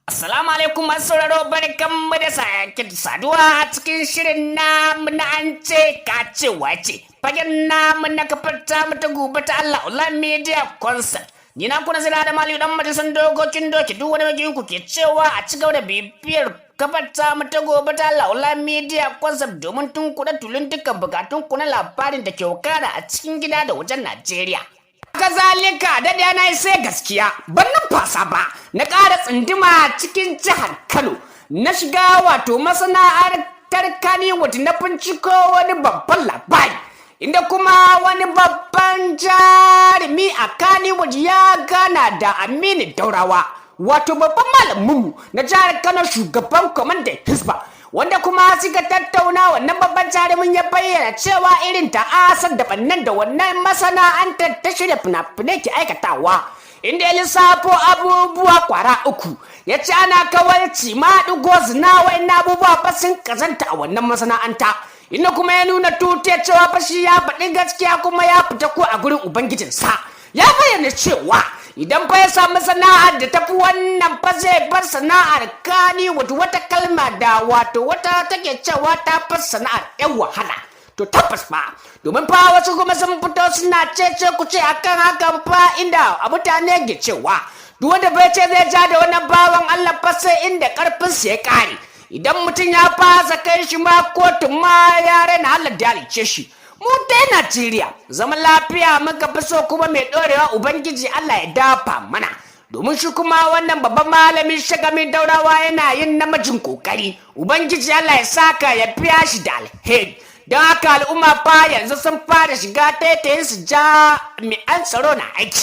Assalamu alaikum masu sauraro, barkanmu da sake saduwa a cikin shirin namu na An Ce Ka Ce Wace. Fagen namu na kafar ta ta gobe ta Allah Online Media Concert. Ni na kuna zira da Maliyu, dan majalisar dokokin doki duk wani magiyin ku ke cewa a ci gaba da bibiyar kafar ta ta gobe ta Allah Online Media Concept domin tun kuɗa tulun dukkan bukatun ku na labarin da ke wakana a cikin gida da wajen Najeriya. Kazalika da na yi sai gaskiya, ban numfasa ba na ƙara tsunduma cikin jihar Kano, na shiga wato masana'antar Kannywood, na binciko wani babban labari inda kuma wani babban jarumi a Kannywood ya gana da Aminu Daurawa, wato babban malaminmu na jihar Kano, shugaban kwamandan Hisba, wanda kuma suka tattauna. Wannan babban jarumin ya bayyana cewa irin ta'asar da bannan da wannan masana'antar ta shirya fina-finai ke aikatawa, inda ya lissafo abubuwa kwara uku. Ya ce ana kawalci, maɗigo, zina, wa'in abubuwa fa sun kazanta a wannan masana'anta, inda kuma ya nuna tutiyar cewa fa shi ya faɗi gaskiya kuma ya fita ko a gurin ubangijinsa. Ya bayyana cewa idan fa ya samu sana'ar da tafi wannan fa zai bar sana'ar Kani. Wata kalma da wato wata take cewa ta fi sana'ar yan wahala. To tabbas fa, domin fa wasu kuma sun fito suna cece ku ce akan hakan fa, inda a mutane ke cewa duk wanda bai ce zai ja da wannan bawan Allah fa sai inda karfin sa ya kare. Idan mutum ya fasa kai shi ma kotun ma, ya raina Allah da halicce shi. Mu dai Najeriya zaman lafiya muka fi so kuma mai ɗorewa. Ubangiji Allah ya dafa mana, domin shi kuma wannan babban malamin Shagami Daurawa yana yin namijin kokari. Ubangiji Allah ya saka ya biya shi da alheri. Don haka al'umma fa yanzu sun fara shiga taitayin su, jami'an tsaro na aiki.